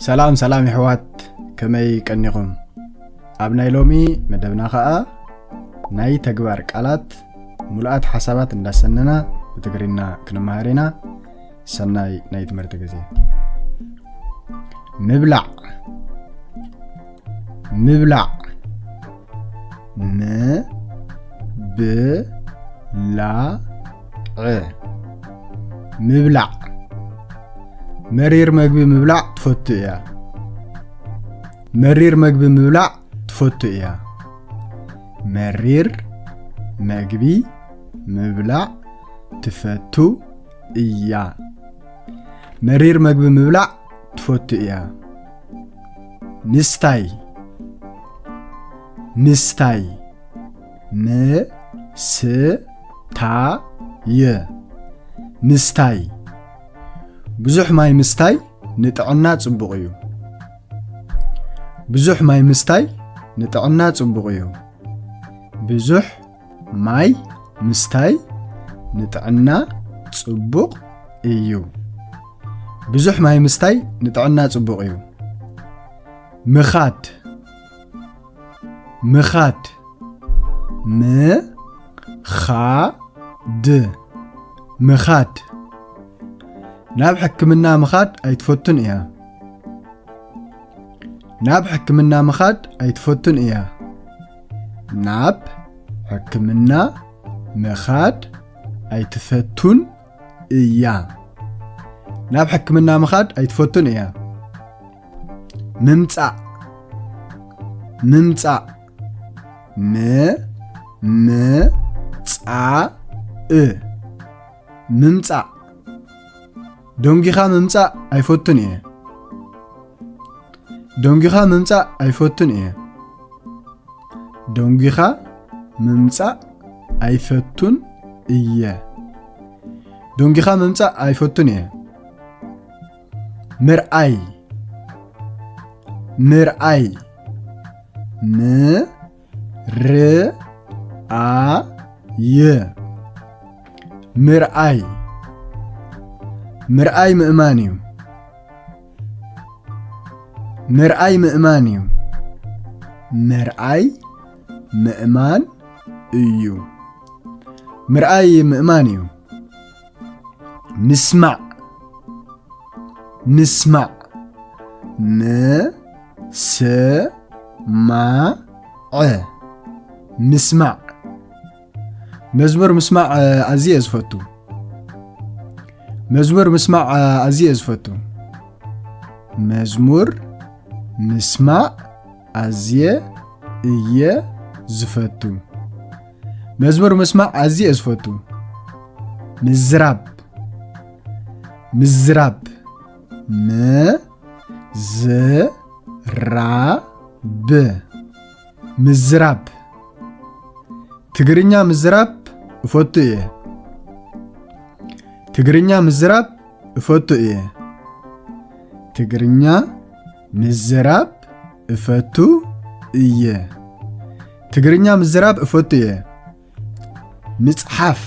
ሰላም ሰላም የሕዋት፣ ከመይ ቀኒኹም? ኣብ ናይ ሎሚ መደብና ኸኣ ናይ ተግባር ቃላት ምሉኣት ሓሳባት እንዳሰነና ብትግርኛ ክንመሃር ኢና። ሰናይ ናይ ትምህርቲ ግዜ። ምብላዕ፣ ምብላዕ። ም ብ ላ ዕ፣ ምብላዕ። መሪር መግቢ ምብላዕ ትፈቱ እያ። መሪር መግቢ ምብላዕ ትፈቱ እያ። መሪር መግቢ ምብላዕ ትፈቱ እያ። መሪር መግቢ ምብላዕ ትፈቱ እያ። ምስታይ፣ ምስታይ። ም ስ ታ የ፣ ምስታይ። ብዙሕ ማይ ምስታይ ንጥዕና ጽቡቕ እዩ። ብዙሕ ማይ ምስታይ ንጥዕና ጽቡቕ እዩ። ብዙሕ ማይ ምስታይ ንጥዕና ጽቡቕ እዩ። ብዙሕ ማይ ምስታይ ንጥዕና ጽቡቕ እዩ። ምኻድ፣ ምኻድ። ም ኻ ድ፣ ምኻድ። ናብ ሕክምና ምኻድ ኣይትፈቱን እያ። ናብ ሕክምና ምኻድ ኣይትፈቱን እያ። ናብ ሕክምና ምኻድ ኣይትፈቱን እያ። ናብ ሕክምና ምኻድ ኣይትፈቱን እያ። ምምጻእ፣ ምምጻእ። ም ም ጻ እ፣ ምምጻእ። ደንጊኻ ምምጻእ ኣይፈቱን እየ። ደንጊኻ ምምጻእ ኣይፈቱን እየ። ደንጊኻ ምምጻእ ኣይፈቱን እየ። ደንጊኻ ምምጻእ ኣይፈቱን እየ። ምርኣይ፣ ምርኣይ። ም ር ኣ ይ፣ ምርኣይ። ምርኣይ ምእማን እዩ። ምርኣይ ምእማን እዩ። ምርኣይ ምእማን እዩ። ምርኣይ ምእማን እዩ። ምስማዕ፣ ምስማዕ። ም ስ ማ ዕ፣ ምስማዕ። መዝሙር ምስማዕ ኣዝየ ዝፈቱ። መዝሙር ምስማዕ ኣዝየ ዝፈቱ። መዝሙር ምስማዕ ኣዝየ እየ ዝፈቱ። መዝሙር ምስማዕ ኣዝየ ዝፈቱ። ምዝራብ፣ ምዝራብ። ም ዝ ራ ብ፣ ምዝራብ። ትግርኛ ምዝራብ እፈቱ እየ። ትግርኛ ምዝራብ እፈቱ እየ። ትግርኛ ምዝራብ እፈቱ እየ። ትግርኛ ምዝራብ እፈቱ እየ። ምጽሓፍ፣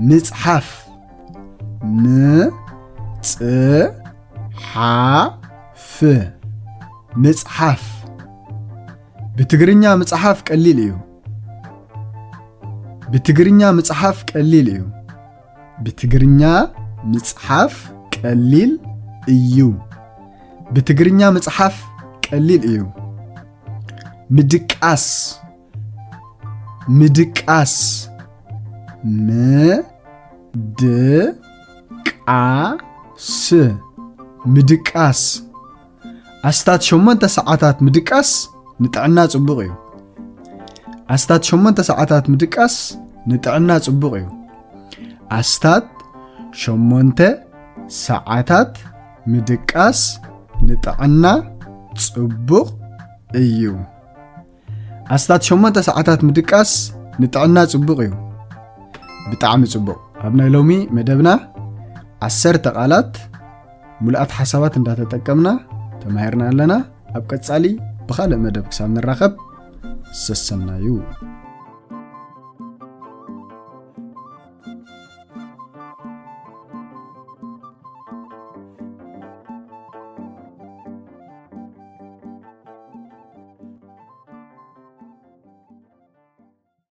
ምጽሓፍ። ም ጽ ሓ ፍ፣ ምጽሓፍ። ብትግርኛ ምጽሓፍ ቀሊል እዩ። ብትግርኛ ምጽሓፍ ቀሊል እዩ። ብትግርኛ ምጽሓፍ ቀሊል እዩ። ብትግርኛ ምጽሓፍ ቀሊል እዩ። ምድቃስ፣ ምድቃስ። ም ድ ቃ ስ፣ ምድቃስ። ኣስታት ሸሞንተ ሰዓታት ምድቃስ ንጥዕና ጽቡቕ እዩ። ኣስታት ሸሞንተ ሰዓታት ምድቃስ ንጥዕና ጽቡቕ እዩ። ኣስታት ሸሞንተ ሰዓታት ምድቃስ ንጥዕና ጽቡቕ እዩ። ኣስታት ሸሞንተ ሰዓታት ምድቃስ ንጥዕና ጽቡቕ እዩ። ብጣዕሚ ጽቡቕ። ኣብ ናይ ሎሚ መደብና ዓሰርተ ቃላት ምሉኣት ሓሳባት እንዳተጠቀምና ተማሂርና ኣለና። ኣብ ቀጻሊ ብኻልእ መደብ ክሳብ ንራኸብ ሰሰናዩ።